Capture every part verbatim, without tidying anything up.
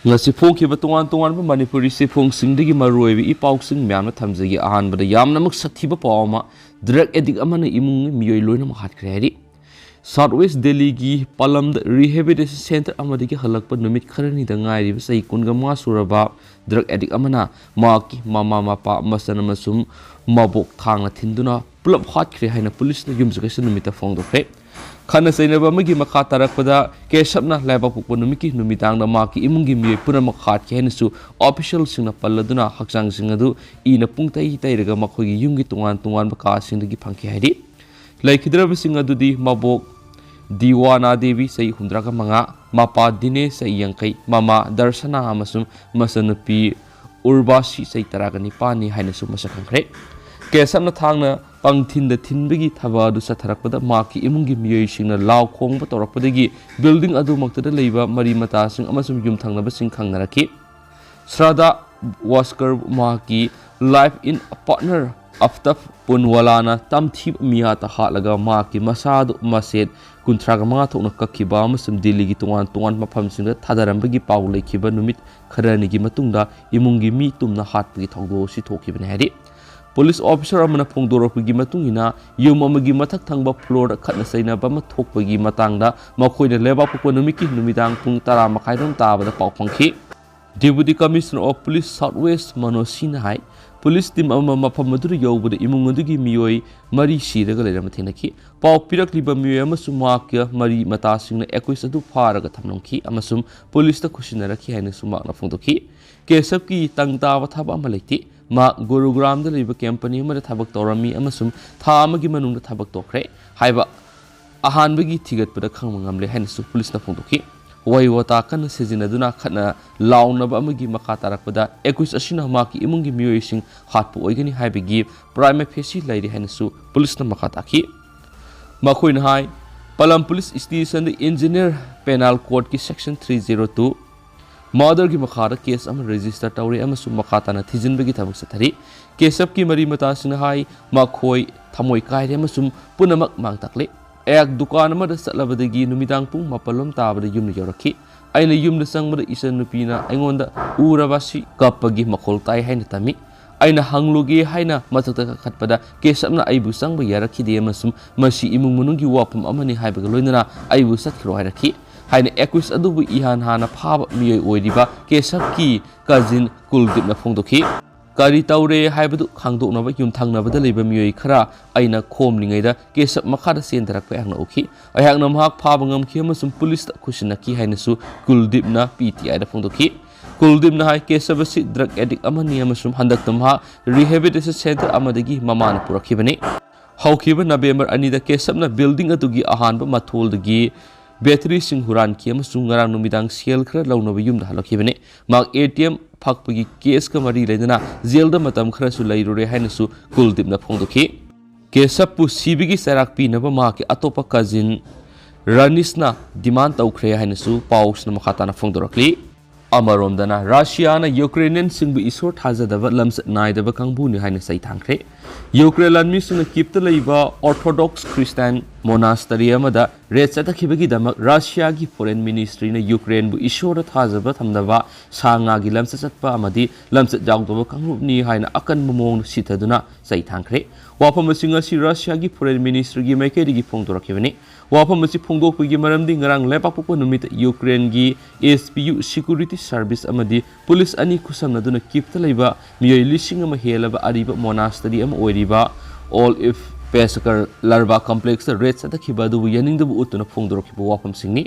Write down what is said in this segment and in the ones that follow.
ꯉꯁꯤ ꯐꯣꯡꯈꯤꯕ ꯇꯣꯉꯥꯟ ꯇꯣꯉꯥꯟꯕ ꯃꯅꯤꯄꯨꯔꯤ ꯆꯦꯐꯣꯡꯁꯤꯡꯗꯒꯤ ꯃꯔꯨꯑꯣꯏꯕ ꯏ ꯄꯥꯎꯁꯤꯡ ꯃꯌꯥꯝꯅ ꯊꯝꯖꯒꯦ꯫ ꯑꯍꯥꯟꯕꯗ ꯌꯥꯝꯅꯃꯛ ꯁꯥꯊꯤꯕ ꯄꯥꯎ ꯑꯃ, drug addict ꯑꯃꯅ ꯏꯃꯨꯡ ꯃꯤꯑꯣꯏ ꯂꯣꯏꯅꯃꯛ ꯍꯥꯠꯈ꯭ꯔꯦ ꯍꯥꯏꯔꯤ꯫ South West ꯗꯦꯜꯂꯤꯒꯤ ꯄꯥꯂꯝꯗ rehabilitation centre ꯑꯃꯗꯒꯤ ꯍꯜꯂꯛꯄ ꯅꯨꯃꯤꯠ ꯈꯔꯅꯤꯗ ꯉꯥꯏꯔꯤꯕ ꯆꯍꯤ ꯀꯨꯟꯒ ꯃꯉꯥ ꯁꯨꯔꯕ drug addict ꯑꯃꯅ ꯃꯍꯥꯛꯀꯤ ꯃꯃꯥ ꯃꯄꯥ, ꯃꯆꯟ ꯑꯃꯁꯨꯡ ꯃꯕꯣꯛ ꯊꯥꯡꯅ ꯊꯤꯟꯗꯨꯅ ꯄꯨꯂꯞ ꯍꯥꯠꯈ꯭ꯔꯦ ꯍꯥꯏꯅ ꯄꯨꯂꯤꯁꯅ ꯌꯨꯝꯁꯀꯩꯁ ꯅꯨꯃꯤꯠꯇ ꯐꯣꯡꯗꯣꯛꯈ꯭ꯔꯦ꯫ ꯈꯠꯅ ꯆꯩꯅꯕ ꯑꯃꯒꯤ ꯃꯈꯥ ꯇꯥꯔꯛꯄꯗ ꯀꯦꯁꯞꯅ ꯂꯩꯕꯥꯛꯄꯣꯛꯄ ꯅꯨꯃꯤꯠꯀꯤ ꯅꯨꯃꯤꯗꯥꯡꯗ ꯃꯍꯥꯛꯀꯤ ꯏꯃꯨꯡꯒꯤ ꯃꯤꯑꯣꯏ ꯄꯨꯝꯅꯃꯛ ꯍꯥꯠꯈꯤ ꯍꯥꯏꯅꯁꯨ officialꯁꯤꯡꯅ ꯄꯜꯂꯗꯨꯅ ꯍꯛꯆꯥꯡꯁꯤꯡ ꯑꯗꯨ ꯏꯅ ꯄꯨꯡ ꯇꯩ ꯇꯩꯔꯒ ꯃꯈꯣꯏꯒꯤ ꯌꯨꯝꯒꯤ ꯇꯣꯉꯥꯟ ꯇꯣꯉꯥꯟꯕ ꯀꯥꯁꯤꯡꯗꯒꯤ ꯐꯪꯈꯤ ꯍꯥꯏꯔꯤ꯫ ꯂꯩꯈꯤꯗ꯭ꯔꯕꯁꯤꯡ ꯑꯗꯨꯗꯤ ꯃꯕꯣꯛ ꯗꯤꯋꯥꯅꯥ ꯗꯦꯕꯤ, ꯆꯍꯤ ꯍꯨꯝꯗ꯭ꯔꯥꯒ ꯃꯉꯥ, ꯃꯄꯥ ꯗꯤꯅꯦꯁ, ꯆꯍꯤ ꯌꯥꯡꯈꯩ, ꯃꯃꯥ ꯗꯔꯁꯅꯥ ꯑꯃꯁꯨꯡ ꯃꯆꯟꯅꯨꯄꯤ ꯎꯔꯕꯥꯁꯤ, ꯆꯍꯤ ꯇꯔꯥꯒ ꯅꯤꯄꯥꯟꯅꯤ ꯍꯥꯏꯅꯁꯨ ꯃꯁꯛ ꯈꯪꯈ꯭ꯔꯦ꯫ ꯀꯦꯁꯞꯅ ꯊꯥꯡꯅ ꯄꯪꯊꯤꯟꯗ ꯊꯤꯟꯕꯒꯤ ꯊꯕꯛ ꯑꯗꯨ ꯆꯠꯊꯔꯛꯄꯗ ꯃꯍꯥꯛꯀꯤ ꯏꯃꯨꯡꯒꯤ ꯃꯤꯑꯣꯏꯁꯤꯡꯅ ꯂꯥꯎ ꯈꯣꯡꯕ ꯇꯧꯔꯛꯄꯗꯒꯤ building ꯑꯗꯨꯃꯛꯇꯗ ꯂꯩꯕ ꯃꯔꯤ ꯃꯇꯥꯁꯤꯡ ꯑꯃꯁꯨꯡ ꯌꯨꯝꯊꯪꯅꯕꯁꯤꯡ ꯈꯪꯅꯔꯛꯈꯤ꯫ ꯁ꯭ꯔꯥꯗꯥ ꯋꯥꯁꯀꯔ ꯃꯍꯥꯛꯀꯤ live-in partner ꯑꯐꯇꯥꯕ ꯄꯨꯟꯋꯥꯂꯥꯅ ꯇꯝꯊꯤꯕ ꯃꯤꯍꯥꯠꯇ ꯍꯥꯠꯂꯒ ꯃꯍꯥꯛꯀꯤ ꯃꯁꯥꯗꯨ ꯃꯁꯦꯠ ꯀꯨꯟꯊ꯭ꯔꯥꯒ ꯃꯉꯥ ꯊꯣꯛꯅ ꯀꯛꯈꯤꯕ ꯑꯃꯁꯨꯡ ꯗꯤꯜꯂꯤꯒꯤ ꯇꯣꯉꯥꯟ ꯇꯣꯉꯥꯟꯕ ꯃꯐꯝꯁꯤꯡꯗ ꯊꯥꯗꯔꯝꯕꯒꯤ ꯄꯥꯎ ꯂꯩꯈꯤꯕ ꯅꯨꯃꯤꯠ ꯈꯔꯅꯤꯒꯤ ꯃꯇꯨꯡꯗ ꯏꯃꯨꯡꯒꯤ ꯃꯤ ꯇꯨꯝꯅ ꯍꯥꯠꯄꯒꯤ ꯊꯧꯗꯣꯛ ꯑꯁꯤ ꯊꯣꯛꯈꯤꯕꯅꯤ ꯍꯥꯏꯔꯤ꯫ ꯄꯨꯂꯤꯁ officer ꯑꯃꯅ ꯐꯣꯡꯗꯣꯔꯛꯄꯒꯤ ꯃꯇꯨꯡ ꯏꯟꯅ, ꯌꯨꯝ ꯑꯃꯒꯤ ꯃꯊꯛ ꯊꯪꯕ floor-ꯗ ꯈꯠꯅ ꯆꯩꯅꯕ ꯑꯃ ꯊꯣꯛꯄꯒꯤ ꯃꯇꯥꯡꯗ ꯃꯈꯣꯏꯅ ꯂꯩꯕꯥꯛꯄꯣꯛꯄ ꯅꯨꯃꯤꯠꯀꯤ ꯅꯨꯃꯤꯗꯥꯡ ꯄꯨꯡ ꯇꯔꯥ ꯃꯈꯥꯏꯔꯣꯝ ꯇꯥꯕꯗ ꯄꯥꯎ ꯐꯪꯈꯤ꯫ Deputy Commissioner of Police South West Manoj ꯁꯤꯡꯅ ꯍꯥꯏ, ꯄꯨꯂꯤꯁ team ꯑꯃ ꯃꯐꯝ ꯑꯗꯨꯗ ꯌꯧꯕꯗ ꯏꯃꯨꯡ ꯑꯗꯨꯒꯤ ꯃꯤꯑꯣꯏ ꯃꯔꯤ ꯁꯤꯔꯒ ꯂꯩꯔꯝꯕ ꯊꯦꯡꯅꯈꯤ꯫ ꯄꯥꯎ ꯄꯤꯔꯛꯂꯤꯕ ꯃꯤꯑꯣꯏ ꯑꯃꯁꯨꯡ ꯃꯍꯥꯛꯀꯤ ꯃꯔꯤ ꯃꯇꯥꯁꯤꯡꯅ accused ꯑꯗꯨ ꯐꯥꯔꯒ ꯊꯝꯂꯝꯈꯤ ꯑꯃꯁꯨꯡ ꯄꯨꯂꯤꯁꯇ ꯈꯨꯠꯁꯤꯟꯅꯔꯛꯈꯤ ꯍꯥꯏꯅꯁꯨ ꯃꯍꯥꯛꯅ ꯐꯣꯡꯗꯣꯛꯈꯤ꯫ ꯀꯦꯁꯞꯀꯤ ꯇꯪ ꯇꯥꯕ ꯊꯕꯛ ꯑꯃ ꯂꯩꯇꯦ꯫ ꯃꯍꯥꯛ ꯒꯨꯔꯨꯒ꯭ꯔꯥꯝꯗ ꯂꯩꯕ company ꯑꯃꯗ ꯊꯕꯛ ꯇꯧꯔꯝꯃꯤ ꯑꯃꯁꯨꯡ ꯊꯥ ꯑꯃꯒꯤ ꯃꯅꯨꯡꯗ ꯊꯕꯛ ꯇꯣꯛꯈ꯭ꯔꯦ ꯍꯥꯏꯕ ꯑꯍꯥꯟꯕꯒꯤ ꯊꯤꯒꯠꯄꯗ ꯈꯪꯕ ꯉꯝꯂꯦ ꯍꯥꯏꯅꯁꯨ ꯄꯨꯂꯤꯁꯅ ꯐꯣꯡꯗꯣꯛꯈꯤ꯫ ꯋꯥꯍꯩ ꯋꯥꯇꯥ ꯀꯟꯅ ꯁꯤꯖꯤꯟꯅꯗꯨꯅ ꯈꯠꯅ ꯂꯥꯎꯅꯕ ꯑꯃꯒꯤ ꯃꯈꯥ ꯇꯥꯔꯛꯄꯗ accused ꯑꯁꯤꯅ ꯃꯍꯥꯛꯀꯤ ꯏꯃꯨꯡꯒꯤ ꯃꯤꯑꯣꯏꯁꯤꯡ ꯍꯥꯠꯄ ꯑꯣꯏꯒꯅꯤ ꯍꯥꯏꯕꯒꯤ prima facie ꯂꯩꯔꯤ ꯍꯥꯏꯅꯁꯨ ꯄꯨꯂꯤꯁꯅ ꯃꯈꯥ ꯇꯥꯈꯤ꯫ ꯃꯈꯣꯏꯅ ꯍꯥꯏ, ꯄꯂꯝ ꯄꯨꯂꯤꯁ ꯁ꯭ꯇꯦꯁꯟꯗ ꯏꯟꯖꯤꯅꯤꯌꯔ ꯄꯦꯅꯥꯜ ꯀꯣꯗꯀꯤ section three zero two murder-ꯒꯤ ꯃꯈꯥꯗ case ꯑꯃ register ꯇꯧꯔꯦ ꯑꯃꯁꯨꯡ ꯃꯈꯥ ꯇꯥꯅ ꯊꯤꯖꯤꯟꯕꯒꯤ ꯊꯕꯛ ꯆꯠꯊꯔꯤ꯫ ꯀꯦꯁꯞꯀꯤ ꯃꯔꯤ ꯃꯇꯥꯁꯤꯡꯅ ꯍꯥꯏ, ꯃꯈꯣꯏ ꯊꯃꯣꯏ ꯀꯥꯏꯔꯦ ꯑꯃꯁꯨꯡ ꯄꯨꯝꯅꯃꯛ ꯃꯥꯡ ꯇꯥꯛꯂꯦ꯫ ꯑꯩꯍꯥꯛ ꯗꯨꯀꯥꯟ ꯑꯃꯗ ꯆꯠꯂꯕꯗꯒꯤ ꯅꯨꯃꯤꯗꯥꯡ ꯄꯨꯡ ꯃꯥꯄꯜ ꯂꯣꯝ ꯇꯥꯕꯗ ꯌꯨꯝꯗ ꯌꯧꯔꯛꯈꯤ꯫ ꯑꯩꯅ ꯌꯨꯝꯗ ꯆꯪꯕꯗ ꯏꯆꯟꯅꯨꯄꯤꯅ ꯑꯩꯉꯣꯟꯗ ꯎꯔꯕ ꯑꯁꯤ ꯀꯞꯄꯒꯤ ꯃꯈꯣꯜ ꯇꯥꯏ ꯍꯥꯏꯅ ꯇꯝꯃꯤ꯫ ꯑꯩꯅ ꯍꯪꯂꯨꯒꯦ ꯍꯥꯏꯅ ꯃꯊꯛꯇ ꯀꯥꯈꯠꯄꯗ ꯀꯦꯁꯞꯅ ꯑꯩꯕꯨ ꯆꯪꯕ ꯌꯥꯔꯛꯈꯤꯗꯦ ꯑꯃꯁꯨꯡ ꯃꯁꯤ ꯏꯃꯨꯡ ꯃꯅꯨꯡꯒꯤ ꯋꯥꯐꯝ ꯑꯃꯅꯤ ꯍꯥꯏꯕꯒ ꯂꯣꯏꯅꯅ ꯑꯩꯕꯨ ꯆꯠꯈ꯭ꯔꯣ ꯍꯥꯏꯔꯛꯈꯤ ꯍꯥꯏꯅ ꯑꯦꯀ꯭ꯌꯨꯁ ꯑꯗꯨꯕꯨ ꯏꯍꯥꯟ ꯍꯥꯟꯅ ꯐꯥꯕ ꯃꯤꯑꯣꯏ ꯑꯣꯏꯔꯤꯕ ꯀꯦꯁꯞꯀꯤ ꯀꯖꯤꯟ ꯀꯨꯜꯗꯤꯞꯅ ꯐꯣꯡꯗꯣꯛꯈꯤ꯫ ꯀꯔꯤ ꯇꯧꯔꯦ ꯍꯥꯏꯕꯗꯨ ꯈꯪꯗꯣꯛꯅꯕ ꯌꯨꯝꯊꯪꯅꯕꯗ ꯂꯩꯕ ꯃꯤꯑꯣꯏ ꯈꯔ ꯑꯩꯅ ꯈꯣꯝꯂꯤꯉꯩꯗ ꯀꯦꯁꯞ ꯃꯈꯥꯗ ꯆꯦꯟꯊꯔꯛꯄ ꯑꯩꯍꯥꯛꯅ ꯎꯈꯤ꯫ ꯑꯩꯍꯥꯛꯅ ꯃꯍꯥꯛ ꯐꯥꯕ ꯉꯝꯈꯤ ꯑꯃꯁꯨꯡ ꯄꯨꯂꯤꯁꯇ ꯈꯨꯠꯁꯤꯟꯅꯈꯤ ꯍꯥꯏꯅꯁꯨ ꯀꯨꯜꯗꯤꯞꯅ ꯄꯤ ꯇꯤ ꯑꯥꯏꯗ ꯐꯣꯡꯗꯣꯛꯈꯤ꯫ ꯀꯨꯜꯗꯤꯞꯅ ꯍꯥꯏ, ꯀꯦꯁꯞ ꯑꯁꯤ ꯗ꯭ꯔꯒ ꯑꯦꯗꯤꯛ ꯑꯃꯅꯤ ꯑꯃꯁꯨꯡ ꯍꯟꯗꯛꯇ ꯃꯍꯥꯛ ꯔꯤꯍꯦꯕꯤꯂꯤꯇꯦꯁꯟ ꯁꯦꯟꯇꯔ ꯑꯃꯗꯒꯤ ꯃꯃꯥꯅ ꯄꯨꯔꯛꯈꯤꯕꯅꯤ꯫ ꯍꯧꯈꯤꯕ ꯅꯕꯦꯝꯕꯔ ꯑꯅꯤꯗ ꯀꯦꯁꯞꯅ ꯕꯤꯜꯗꯤꯡ ꯑꯗꯨꯒꯤ ꯑꯍꯥꯟꯕ ꯃꯊꯣꯜꯗꯒꯤ ꯕꯦꯇꯔꯤꯁꯤꯡ ꯍꯨꯔꯥꯟꯈꯤ ꯑꯃꯁꯨꯡ ꯉꯔꯥꯡ ꯅꯨꯃꯤꯗꯥꯡ ꯁꯦꯜ ꯈꯔ ꯂꯧꯅꯕ ꯌꯨꯝꯗ ꯍꯜꯂꯛꯈꯤꯕꯅꯤ꯫ ꯃꯍꯥꯛ ꯑꯦ ꯇꯤ ꯑꯦꯝ ꯐꯥꯛꯄꯒꯤ ꯀꯦꯁꯀ ꯃꯔꯤ ꯂꯩꯅꯅ ꯖꯦꯜꯗ ꯃꯇꯝ ꯈꯔꯁꯨ ꯂꯩꯔꯨꯔꯦ ꯍꯥꯏꯅꯁꯨ ꯀꯨꯜꯗꯤꯞꯅ ꯐꯣꯡꯗꯣꯛꯈꯤ꯫ ꯀꯦꯁꯞꯄꯨ ꯁꯤꯕꯒꯤ ꯆꯩꯔꯥꯛ ꯄꯤꯅꯕ ꯃꯍꯥꯛꯀꯤ ꯑꯇꯣꯞꯄ ꯀꯖꯤꯟ ꯔꯅꯤꯁꯅ ꯗꯤꯃꯥꯟ ꯇꯧꯈ꯭ꯔꯦ ꯍꯥꯏꯅꯁꯨ ꯄꯥꯎꯁꯤꯅ ꯃꯈꯥ ꯇꯥꯅ ꯐꯣꯡꯗꯣꯔꯛꯂꯤ꯫ ꯑꯃꯔꯣꯝꯗꯅ ꯔꯁꯤꯌꯥꯅ ꯌꯨꯀ꯭ꯔꯦꯅꯤꯌꯟꯁꯤꯡꯕꯨ ꯏꯁꯣꯔ ꯊꯥꯖꯗꯕ ꯂꯝꯆꯠ ꯅꯥꯏꯗꯕ ꯀꯥꯡꯕꯨꯅꯤ ꯍꯥꯏꯅ ꯆꯩ ꯊꯥꯡꯈ꯭ꯔꯦ꯫ ꯌꯨꯀ꯭ꯔꯦꯟ ꯂꯥꯟꯃꯤꯁꯤꯡꯅ ꯀꯤꯞꯇ ꯂꯩꯕ ꯑꯣꯔꯊꯣꯗꯣꯛꯁ ꯈ꯭ꯔꯤꯁꯇꯥꯟ ꯃꯣꯅꯥꯁꯇꯔꯤ ꯑꯃꯗ ꯔꯦꯗ ꯆꯠꯊꯈꯤꯕꯒꯤꯗꯃꯛ ꯔꯁꯤꯌꯥꯒꯤ ꯐꯣꯔꯦꯟ ꯃꯤꯅꯤꯁꯇ꯭ꯔꯤꯅ ꯌꯨꯀ꯭ꯔꯦꯟꯕꯨ ꯏꯁꯣꯔꯗ ꯊꯥꯖꯕ ꯊꯝꯗꯕ ꯁꯥ ꯉꯥꯒꯤ ꯂꯝꯆꯠ ꯆꯠꯄ ꯑꯃꯗꯤ ꯂꯝꯆꯠ ꯌꯥꯎꯗꯕ ꯀꯥꯡꯂꯨꯞꯅꯤ ꯍꯥꯏꯅ ꯑꯀꯟꯕ ꯃꯑꯣꯡꯗ ꯁꯤꯊꯗꯨꯅ ꯆꯩ ꯊꯥꯡꯈ꯭ꯔꯦ꯫ ꯋꯥꯐꯝ ꯑꯁꯤ ꯉꯁꯤ ꯔꯁꯤꯌꯥꯒꯤ ꯐꯣꯔꯦꯟ ꯃꯤꯅꯤꯁꯇ꯭ꯔꯤꯒꯤ ꯃꯥꯏꯀꯩꯗꯒꯤ ꯐꯣꯡꯗꯣꯔꯛꯈꯤꯕꯅꯤ꯫ ꯋꯥꯐꯝ ꯑꯁꯤ ꯐꯣꯡꯗꯣꯛꯄꯒꯤ ꯃꯔꯝꯗꯤ ꯉꯔꯥꯡ ꯂꯩꯕꯥꯛꯄꯣꯛꯄ ꯅꯨꯃꯤꯠꯇ ꯌꯨꯀ꯭ꯔꯦꯟꯒꯤ S P U security service ꯑꯃꯗꯤ ꯄꯨꯂꯤꯁ ꯑꯅꯤ ꯈꯨꯠꯁꯝꯅꯗꯨꯅ ꯀꯤꯞꯇ ꯂꯩꯕ ꯃꯤꯑꯣꯏ ꯂꯤꯁꯤꯡ ꯑꯃ ꯍꯦꯜꯂꯕ ꯑꯔꯤꯕ ꯃꯣꯅꯥꯁꯇꯔꯤ ꯑꯃ ꯑꯣꯏꯔꯤꯕ ꯑꯣꯜ ꯏꯐ ꯄꯦꯁꯀꯔ ꯂꯔꯕꯥ ꯀꯝꯄ꯭ꯂꯦꯛꯁꯇ ꯔꯦꯗ ꯆꯠꯊꯈꯤꯕ ꯑꯗꯨꯕꯨ ꯌꯥꯅꯤꯡꯗꯕ ꯎꯠꯇꯨꯅ ꯐꯣꯡꯗꯣꯔꯛꯈꯤꯕ ꯋꯥꯐꯝꯁꯤꯡꯅꯤ꯫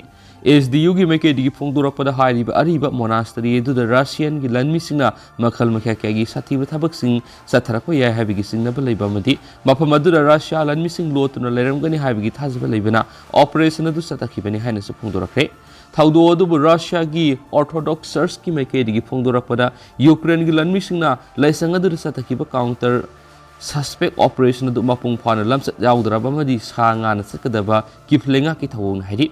ꯑꯦꯁ ꯗꯤ ꯌꯨꯒꯤ ꯃꯥꯏꯀꯩꯗꯒꯤ ꯐꯣꯡꯗꯣꯔꯛꯄꯗ ꯍꯥꯏꯔꯤꯕ ꯑꯔꯤꯕ ꯃꯣꯅꯥꯁꯇꯔꯤ ꯑꯗꯨꯗ ꯔꯁꯤꯌꯟꯒꯤ ꯂꯥꯟꯃꯤꯁꯤꯡꯅ ꯃꯈꯜ ꯃꯈꯥ ꯀꯌꯥꯒꯤ ꯁꯥꯊꯤꯕ ꯊꯕꯛꯁꯤꯡ ꯆꯠꯊꯔꯛꯄ ꯌꯥꯏ ꯍꯥꯏꯕꯒꯤ ꯆꯤꯡꯅꯕ ꯂꯩꯕ ꯑꯃꯗꯤ ꯃꯐꯝ ꯑꯗꯨꯗ ꯔꯁꯤꯌꯥ ꯂꯥꯟꯃꯤꯁꯤꯡ ꯂꯣꯠꯇꯨꯅ ꯂꯩꯔꯝꯒꯅꯤ ꯍꯥꯏꯕꯒꯤ ꯊꯥꯖꯕ ꯂꯩꯕꯅ ꯑꯣꯄꯔꯦꯁꯟ ꯑꯗꯨ ꯆꯠꯊꯈꯤꯕꯅꯤ ꯍꯥꯏꯅꯁꯨ ꯐꯣꯡꯗꯣꯔꯛꯈ꯭ꯔꯦ꯫ ꯊꯧꯗꯣꯛ ꯑꯗꯨꯕꯨ ꯔꯁꯤꯌꯥꯒꯤ ꯑꯣꯔꯊꯣꯗꯣꯛꯁ ꯆꯔꯆꯀꯤ ꯃꯥꯏꯀꯩꯗꯒꯤ ꯐꯣꯡꯗꯣꯔꯛꯄꯗ ꯌꯨꯀ꯭ꯔꯦꯟꯒꯤ ꯂꯥꯟꯃꯤꯁꯤꯡꯅ ꯂꯥꯏꯁꯪ ꯑꯗꯨꯗ ꯆꯠꯊꯈꯤꯕ ꯀꯥꯎꯟꯇꯔ ꯁꯁꯄꯦꯛ ꯑꯣꯄꯔꯦꯁꯟ ꯑꯗꯨ ꯃꯄꯨꯡ ꯐꯥꯅ ꯂꯝꯆꯠ ꯌꯥꯎꯗ꯭ꯔꯕ ꯑꯃꯗꯤ ꯁꯥ ꯉꯥꯅ ꯆꯠꯀꯗꯕ ꯀꯤꯞ ꯂꯩꯉꯥꯛꯀꯤ ꯊꯧꯑꯣꯡꯅꯤ ꯍꯥꯏꯔꯤ꯫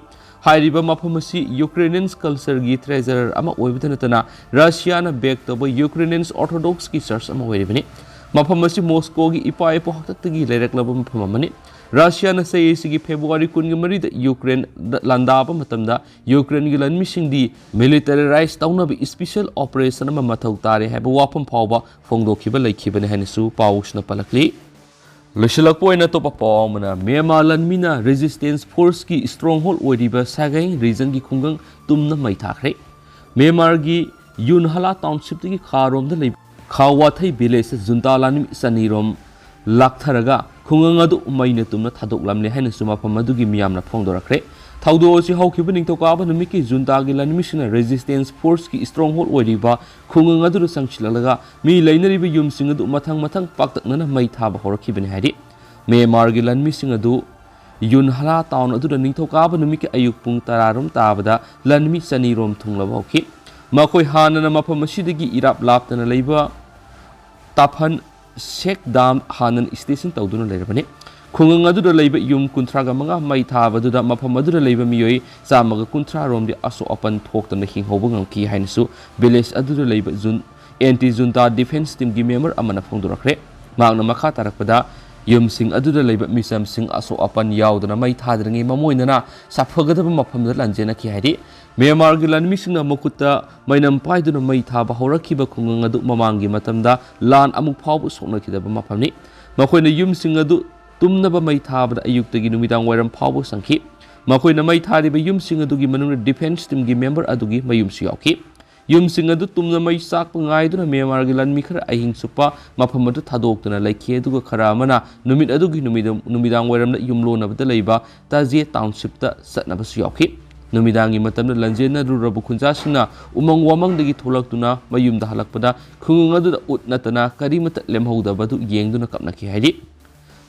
ꯍꯥꯏꯔꯤꯕ ꯃꯐꯝ ꯑꯁꯤ ꯌꯨꯀ꯭ꯔꯦꯅꯤꯌꯟꯁ ꯀꯜꯆꯔꯒꯤ ꯇ꯭ꯔꯦꯖꯔ ꯑꯃ ꯑꯣꯏꯕꯇ ꯅꯠꯇꯅ ꯔꯁꯤꯌꯥꯅ ꯕꯦꯛ ꯇꯧꯕ ꯌꯨꯀ꯭ꯔꯦꯅꯤꯌꯟꯁ ꯑꯣꯔꯊꯣꯗꯣꯛꯁꯀꯤ ꯆꯔꯆ ꯑꯃ ꯑꯣꯏꯔꯤꯕꯅꯤ꯫ ꯃꯐꯝ ꯑꯁꯤ ꯃꯣꯁꯀꯣꯒꯤ ꯏꯄꯥ ꯏꯄꯨ ꯍꯥꯛꯇꯛꯇꯒꯤ ꯂꯩꯔꯛꯂꯕ ꯃꯐꯝ ꯑꯃꯅꯤ꯫ ꯔꯁꯤꯌꯥꯅ ꯆꯍꯤ ꯑꯁꯤꯒꯤ ꯐꯦꯕ꯭ꯔꯨꯋꯥꯔꯤ ꯀꯨꯟꯒ ꯃꯔꯤꯗ ꯌꯨꯀ꯭ꯔꯦꯟꯗ ꯂꯥꯟꯗꯥꯕ ꯃꯇꯝꯗ ꯌꯨꯀ꯭ꯔꯦꯟꯒꯤ ꯂꯥꯟꯃꯤꯁꯤꯡꯗꯤ militarize ꯇꯧꯅꯕ special operation ꯑꯃ ꯃꯊꯧ ꯇꯥꯔꯦ ꯍꯥꯏꯕ ꯋꯥꯐꯝ ꯐꯥꯎꯕ ꯐꯣꯡꯗꯣꯛꯈꯤꯕ ꯂꯩꯈꯤꯕꯅꯤ ꯍꯥꯏꯅꯁꯨ ꯄꯥꯎꯁꯤꯅ ꯄꯜꯂꯛꯂꯤ꯫ ꯂꯣꯏꯁꯤꯜꯂꯛꯄ ꯑꯣꯏꯅ ꯑꯇꯣꯞꯄ ꯄꯥꯎ ꯑꯃꯅ, ꯃ꯭ꯌꯥꯟꯃꯥꯔ ꯂꯥꯟꯃꯤꯅ resistance forceꯀꯤ stronghold ꯑꯣꯏꯔꯤꯕ ꯁꯥꯒꯩ regionꯒꯤ ꯈꯨꯡꯒꯪ ꯇꯨꯝꯅ ꯃꯩ ꯊꯥꯈ꯭ꯔꯦ꯫ ꯃ꯭ꯌꯥꯟꯃꯥꯔꯒꯤ ꯌꯨꯟꯍꯂꯥ townshipꯇꯒꯤ ꯈꯥꯔꯣꯝꯗ ꯂꯩꯕ ꯈꯥꯋꯥꯊꯩ villageꯇ ꯖꯨꯟꯇꯥ ꯂꯥꯟꯃꯤ ꯆꯅꯤꯔꯣꯝ ꯂꯥꯛꯊꯔꯒ ꯈꯨꯡꯒꯪ ꯑꯗꯨ ꯃꯩꯅ ꯇꯨꯝꯅ ꯊꯥꯗꯣꯛꯂꯝꯂꯦ ꯍꯥꯏꯅꯁꯨ ꯃꯐꯝ ꯑꯗꯨꯒꯤ ꯃꯤꯌꯥꯝꯅ ꯐꯣꯡꯗꯣꯔꯛꯈ꯭ꯔꯦ꯫ ꯊꯧꯗꯣꯛ ꯑꯁꯤ ꯍꯧꯈꯤꯕ ꯅꯤꯡꯊꯧꯀꯥꯕ ꯅꯨꯃꯤꯠꯀꯤ ꯖꯨꯟꯇꯥꯒꯤ ꯂꯥꯟꯃꯤꯁꯤꯡꯅ resistance forceꯀꯤ stronghold ꯑꯣꯏꯔꯤꯕ ꯈꯨꯡꯒꯪ ꯑꯗꯨꯗ ꯆꯪꯁꯤꯜꯂꯛꯂꯒ ꯃꯤ ꯂꯩꯅꯔꯤꯕ ꯌꯨꯝꯁꯤꯡ ꯑꯗꯨ ꯃꯊꯪ ꯃꯊꯪ ꯄꯥꯛꯇꯛꯅꯅ ꯃꯩ ꯊꯥꯕ ꯍꯧꯔꯛꯈꯤꯕꯅꯤ ꯍꯥꯏꯔꯤ꯫ ꯃ꯭ꯌꯥꯟꯃꯥꯔꯒꯤ ꯂꯥꯟꯃꯤꯁꯤꯡ ꯑꯗꯨ ꯌꯨꯟꯍꯂꯥ town ꯑꯗꯨꯗ ꯅꯤꯡꯊꯧꯀꯥꯕ ꯅꯨꯃꯤꯠꯀꯤ ꯑꯌꯨꯛ ꯄꯨꯡ ꯇꯔꯥ ꯔꯣꯝ ꯇꯥꯕꯗ ꯂꯥꯟꯃꯤ ꯆꯅꯤꯔꯣꯝ ꯊꯨꯡꯂꯕ ꯍꯧꯈꯤ꯫ ꯃꯈꯣꯏ ꯍꯥꯟꯅꯅ ꯃꯐꯝ ꯑꯁꯤꯗꯒꯤ ꯏꯔꯥꯞ ꯂꯥꯞꯇꯅ ꯂꯩꯕ ꯇꯥꯐꯟ ꯁꯦꯛ ꯗꯥꯝ ꯍꯥꯟꯅꯅ station ꯇꯧꯗꯨꯅ ꯂꯩꯔꯕꯅꯤ꯫ ꯈꯨꯡꯒꯪ ꯑꯗꯨꯗ ꯂꯩꯕ ꯌꯨꯝ ꯀꯨꯟꯊ꯭ꯔꯥꯒ ꯃꯉꯥ ꯃꯩ ꯊꯥꯕꯗꯨꯗ ꯃꯐꯝ ꯑꯗꯨꯗ ꯂꯩꯕ ꯃꯤꯑꯣꯏ ꯆꯥꯝꯃꯒ ꯀꯨꯟꯊ꯭ꯔꯥ ꯔꯣꯝꯗꯤ ꯑꯁꯣꯛ ꯑꯄꯟ ꯊꯣꯛꯇꯅ ꯍꯤꯡꯍꯧꯕ ꯉꯝꯈꯤ ꯍꯥꯏꯅꯁꯨ village ꯑꯗꯨꯗ ꯂꯩꯕ June anti junta defence teamꯒꯤ member ꯑꯃꯅ ꯐꯣꯡꯗꯣꯔꯛꯈ꯭ꯔꯦ꯫ ꯃꯍꯥꯛꯅ ꯃꯈꯥ ꯇꯥꯔꯛꯄꯗ, ꯌꯨꯝꯁꯤꯡ ꯑꯗꯨꯗ ꯂꯩꯕ ꯃꯤꯆꯝꯁꯤꯡ ꯑꯁꯣꯛ ꯑꯄꯟ ꯌꯥꯎꯗꯅ ꯃꯩ ꯊꯥꯗ꯭ꯔꯤꯉꯩ ꯃꯃꯣꯏꯅꯅ ꯁꯥꯐꯒꯗꯕ ꯃꯐꯝꯗ ꯂꯥꯟꯖꯦꯟꯅꯈꯤ ꯍꯥꯏꯔꯤ꯫ ꯃ꯭ꯌꯥꯟꯃꯥꯔꯒꯤ ꯂꯥꯟꯃꯤꯁꯤꯡꯅ ꯃꯈꯨꯠꯇ ꯃꯩꯅꯝ ꯄꯥꯏꯗꯨꯅ ꯃꯩ ꯊꯥꯕ ꯍꯧꯔꯛꯈꯤꯕ ꯈꯨꯡꯒꯪ ꯑꯗꯨ ꯃꯃꯥꯡꯒꯤ ꯃꯇꯝꯗ ꯂꯥꯟ ꯑꯃꯨꯛ ꯐꯥꯎꯕ ꯁꯣꯛꯅꯈꯤꯗꯕ ꯃꯐꯝꯅꯤ꯫ ꯃꯈꯣꯏꯅ ꯌꯨꯝꯁꯤꯡ ꯑꯗꯨ ꯇꯨꯝꯅꯕ ꯃꯩ ꯊꯥꯕꯗ ꯑꯌꯨꯛꯇꯒꯤ ꯅꯨꯃꯤꯗꯥꯡ ꯋꯥꯏꯔꯝ ꯐꯥꯎꯕ ꯆꯪꯈꯤ꯫ ꯃꯈꯣꯏꯅ ꯃꯩ ꯊꯥꯔꯤꯕ ꯌꯨꯝꯁꯤꯡ ꯑꯗꯨꯒꯤ ꯃꯅꯨꯡꯗ defence teamꯒꯤ member ꯑꯗꯨꯒꯤ ꯃꯌꯨꯝꯁꯨ ꯌꯥꯎꯈꯤ꯫ ꯌꯨꯝꯁꯤꯡ ꯑꯗꯨ ꯇꯨꯝꯅ ꯃꯩ ꯆꯥꯛꯄ ꯉꯥꯏꯗꯨꯅ ꯃ꯭ꯌꯥꯟꯃꯥꯔꯒꯤ ꯂꯥꯟꯃꯤ ꯈꯔ ꯑꯍꯤꯡ ꯆꯨꯞꯄ ꯃꯐꯝ ꯑꯗꯨ ꯊꯥꯗꯣꯛꯇꯨꯅ ꯂꯩꯈꯤ, ꯑꯗꯨꯒ ꯈꯔ ꯑꯃꯅ ꯅꯨꯃꯤꯠ ꯑꯗꯨꯒꯤ ꯅꯨꯃꯤꯗ-, ꯅꯨꯃꯤꯗꯥꯡ ꯋꯥꯏꯔꯝꯗ ꯌꯨꯝꯂꯣꯟꯅꯕꯗ ꯂꯩꯕ ꯇꯥꯖꯦ townshipꯇ ꯆꯠꯅꯕꯁꯨ ꯌꯥꯎꯈꯤ꯫ ꯅꯨꯃꯤꯗꯥꯡꯒꯤ ꯃꯇꯝꯗ ꯂꯥꯟꯖꯦꯟꯅꯔꯨꯔꯕ ꯈꯨꯟꯖꯥꯁꯤꯡꯅ ꯎꯃꯪ ꯋꯥꯃꯪꯗꯒꯤ ꯊꯣꯛꯂꯛꯇꯨꯅ ꯃꯌꯨꯝꯗ ꯍꯜꯂꯛꯄꯗ ꯈꯨꯡꯒꯪ ꯑꯗꯨꯗ ꯎꯠ ꯅꯠꯇꯅ ꯀꯔꯤꯃꯠꯇ ꯂꯦꯝꯍꯧꯗꯕꯗꯨ ꯌꯦꯡꯗꯨꯅ ꯀꯞꯅꯈꯤ ꯍꯥꯏꯔꯤ꯫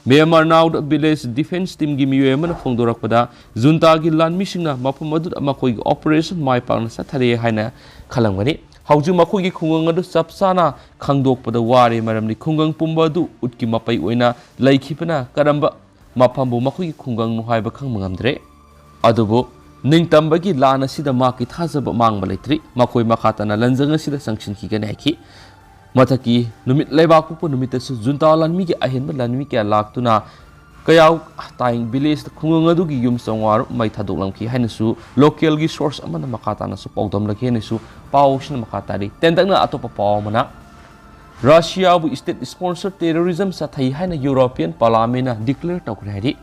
ꯃ꯭ꯌꯥꯟꯃꯥꯔ Now Village Defence Teamꯒꯤ ꯃꯤꯑꯣꯏ ꯑꯃꯅ ꯐꯣꯡꯗꯣꯔꯛꯄꯗ, ꯖꯨꯟꯇꯥꯒꯤ ꯂꯥꯟꯃꯤꯁꯤꯡꯅ ꯃꯐꯝ ꯑꯗꯨꯗ ꯃꯈꯣꯏꯒꯤ operation ꯃꯥꯏ ꯄꯥꯛꯅ ꯆꯠꯊꯔꯦ ꯍꯥꯏꯅ ꯈꯜꯂꯝꯒꯅꯤ꯫ ꯍꯧꯖꯤꯛ ꯃꯈꯣꯏꯒꯤ ꯈꯨꯡꯒꯪ ꯑꯗꯨ ꯆꯞ ꯆꯥꯅ ꯈꯪꯗꯣꯛꯄꯗ ꯋꯥꯔꯦ, ꯃꯔꯝꯗꯤ ꯈꯨꯡꯒꯪ ꯄꯨꯝꯕ ꯑꯗꯨ ꯎꯠꯀꯤ ꯃꯄꯩ ꯑꯣꯏꯅ ꯂꯩꯈꯤꯕꯅ ꯀꯔꯝꯕ ꯃꯐꯝꯕꯨ ꯃꯈꯣꯏꯒꯤ ꯈꯨꯡꯒꯪꯅꯣ ꯍꯥꯏꯕ ꯈꯪꯕ ꯉꯝꯗ꯭ꯔꯦ꯫ ꯑꯗꯨꯕꯨ ꯅꯤꯡꯇꯝꯕꯒꯤ ꯂꯥꯟ ꯑꯁꯤꯗ ꯃꯍꯥꯛꯀꯤ ꯊꯥꯖꯕ ꯃꯥꯡꯕ ꯂꯩꯇ꯭ꯔꯤ꯫ ꯃꯈꯣꯏ ꯃꯈꯥ ꯇꯥꯅ ꯂꯥꯟꯖꯪ ꯑꯁꯤꯗ ꯆꯪꯁꯤꯟꯈꯤꯒꯅꯤ ꯍꯥꯏꯈꯤ꯫ ꯃꯊꯛꯀꯤ ꯅꯨꯃꯤꯠ ꯂꯩꯕꯥꯛ ꯄꯣꯛꯄ ꯅꯨꯃꯤꯠꯇꯁꯨ ꯖꯨꯟꯇꯥ ꯂꯥꯟꯃꯤꯒꯤ ꯑꯍꯦꯟꯕ ꯂꯥꯟꯃꯤ ꯀꯌꯥ ꯂꯥꯛꯇꯨꯅ ꯀꯌꯥꯎ ꯇꯥꯏꯡ ꯚꯤꯂꯦꯖꯇ ꯈꯨꯡꯒꯪ ꯑꯗꯨꯒꯤ ꯌꯨꯝ ꯆꯥꯝꯃꯉꯥ ꯔꯣꯝ ꯃꯩ ꯊꯥꯗꯣꯛꯂꯝꯈꯤ ꯍꯥꯏꯅꯁꯨ ꯂꯣꯀꯦꯜꯒꯤ ꯁꯣꯔꯁ ꯑꯃꯅ ꯃꯈꯥ ꯇꯥꯅꯁꯨ ꯄꯥꯎꯗꯝꯂꯛꯈꯤ ꯍꯥꯏꯅꯁꯨ ꯄꯥꯎꯁꯤꯅ ꯃꯈꯥ ꯇꯥꯔꯤ꯫ ꯇꯦꯟꯇꯛꯅ ꯑꯇꯣꯞꯄ ꯄꯥꯎ ꯑꯃꯅ, ꯔꯁꯤꯌꯥꯕꯨ state sponsor terrorism ꯆꯠꯊꯩ ꯍꯥꯏꯅ ꯌꯨꯔꯣꯄꯤꯌꯟ ꯄꯥꯔꯂꯥꯃꯦꯟꯅ declare ꯇꯧꯈ꯭ꯔꯦ ꯍꯥꯏꯔꯤ꯫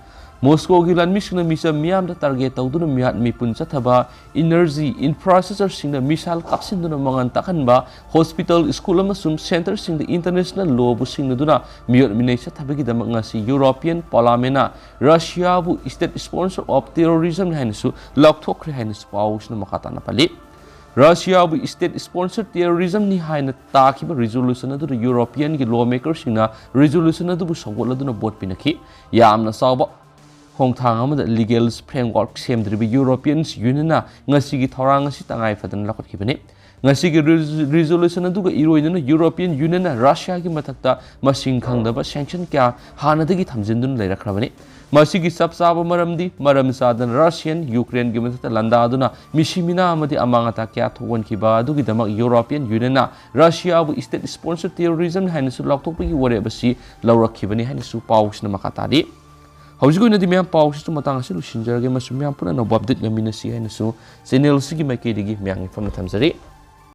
ꯃꯣꯁꯀꯣꯒꯤ ꯂꯥꯟꯃꯤꯁꯤꯡꯅ ꯃꯤꯆꯝ ꯃꯤꯌꯥꯝꯗ target ꯇꯧꯗꯨꯅ ꯃꯤꯍꯥꯠ ꯃꯤꯄꯨꯟ ꯆꯠꯊꯕ, energy infrastructureꯁꯤꯡꯗ missile ꯀꯥꯞꯁꯤꯟꯗꯨꯅ ꯃꯉꯥꯜ ꯇꯥꯛꯍꯟꯕ, hospital, school ꯑꯃꯁꯨꯡ centreꯁꯤꯡꯗ international lawꯕꯨ ꯁꯤꯡꯅꯗꯨꯅ ꯃꯤꯑꯣꯠ ꯃꯤꯅꯩ ꯆꯠꯊꯕꯒꯤꯗꯃꯛ ꯉꯁꯤ European ꯄꯥꯔꯂꯥꯃꯦꯟꯅ ꯔꯁꯤꯌꯥꯕꯨ state sponsor of terrorism ꯍꯥꯏꯅꯁꯨ ꯂꯥꯎꯊꯣꯛꯈ꯭ꯔꯦ ꯍꯥꯏꯅꯁꯨ ꯄꯥꯎꯁꯤꯅ ꯃꯈꯥ ꯇꯥꯅ ꯄꯜꯂꯤ꯫ ꯔꯁꯤꯌꯥꯕꯨ state sponsor terrorismꯅꯤ ꯍꯥꯏꯅ ꯇꯥꯈꯤꯕ resolution ꯑꯗꯨꯗ ꯌꯨꯔꯣꯄꯤꯌꯟꯒꯤ law makerꯁꯤꯡꯅ resolution ꯑꯗꯨꯕꯨ ꯁꯧꯒꯠꯂꯗꯨꯅ vote ꯄꯤꯅꯈꯤ꯫ ꯌꯥꯝꯅ ꯆꯥꯎꯕ ꯈꯣꯡꯊꯥꯡ ꯑꯃꯗ legal framework ꯁꯦꯝꯗ꯭ꯔꯤꯕ ꯌꯨꯔꯣꯄꯤꯌꯟ ꯌꯨꯅꯤꯌꯟꯅ ꯉꯁꯤꯒꯤ ꯊꯧꯔꯥꯡ ꯑꯁꯤ ꯇꯉꯥꯏ ꯐꯗꯅ ꯂꯧꯈꯠꯈꯤꯕꯅꯤ꯫ ꯉꯁꯤꯒꯤ ꯔꯤꯖ-, resolution ꯑꯗꯨꯒ ꯏꯔꯣꯏꯅꯅ ꯌꯨꯔꯣꯄꯤꯌꯟ ꯌꯨꯅꯤꯌꯟꯅ ꯔꯁꯤꯌꯥꯒꯤ ꯃꯊꯛꯇ ꯃꯁꯤꯡ ꯈꯪꯗꯕ sanction ꯀꯌꯥ ꯍꯥꯟꯅꯗꯒꯤ ꯊꯝꯖꯤꯟꯗꯨꯅ ꯂꯩꯔꯛꯈ꯭ꯔꯕꯅꯤ꯫ ꯃꯁꯤꯒꯤ ꯆꯞ ꯆꯥꯕ ꯃꯔꯝꯗꯤ ꯃꯔꯝ ꯆꯥꯗꯅ ꯔꯁꯤꯌꯟ ꯌꯨꯀ꯭ꯔꯦꯟꯒꯤ ꯃꯊꯛꯇ ꯂꯥꯟꯗꯥꯗꯨꯅ ꯃꯤꯁꯤ ꯃꯤꯅꯥ ꯑꯃꯗꯤ ꯑꯃꯥꯡ ꯑꯇꯥ ꯀꯌꯥ ꯊꯣꯛꯍꯟꯈꯤꯕ ꯑꯗꯨꯒꯤꯗꯃꯛ ꯌꯨꯔꯣꯄꯤꯌꯟ ꯌꯨꯅꯤꯌꯟꯅ ꯔꯁꯤꯌꯥꯕꯨ state sponsor terrorism ꯍꯥꯏꯅꯁꯨ ꯂꯥꯎꯊꯣꯛꯄꯒꯤ ꯋꯥꯔꯦꯞ ꯑꯁꯤ ꯂꯧꯔꯛꯈꯤꯕꯅꯤ ꯍꯥꯏꯅꯁꯨ ꯄꯥꯎꯁꯤꯅ ꯃꯈꯥ ꯇꯥꯔꯤ꯫ ꯍꯧꯖꯤꯛ ꯑꯣꯏꯅꯗꯤ ꯃꯌꯥꯝ ꯄꯥꯎꯁꯤꯁꯨ ꯃꯇꯥꯡ ꯑꯁꯤ ꯂꯣꯏꯁꯤꯟꯖꯔꯒꯦ ꯑꯃꯁꯨꯡ ꯃꯌꯥꯝ ꯄꯨꯟꯅ ꯑꯅꯧꯕ update ꯉꯝꯃꯤꯟꯅꯁꯤ ꯍꯥꯏꯅꯁꯨ channel ꯑꯁꯤꯒꯤ ꯃꯥꯏꯀꯩꯗꯒꯤ ꯃꯌꯥꯝꯒꯤ ꯃꯐꯝꯗ ꯊꯝꯖꯔꯤ꯫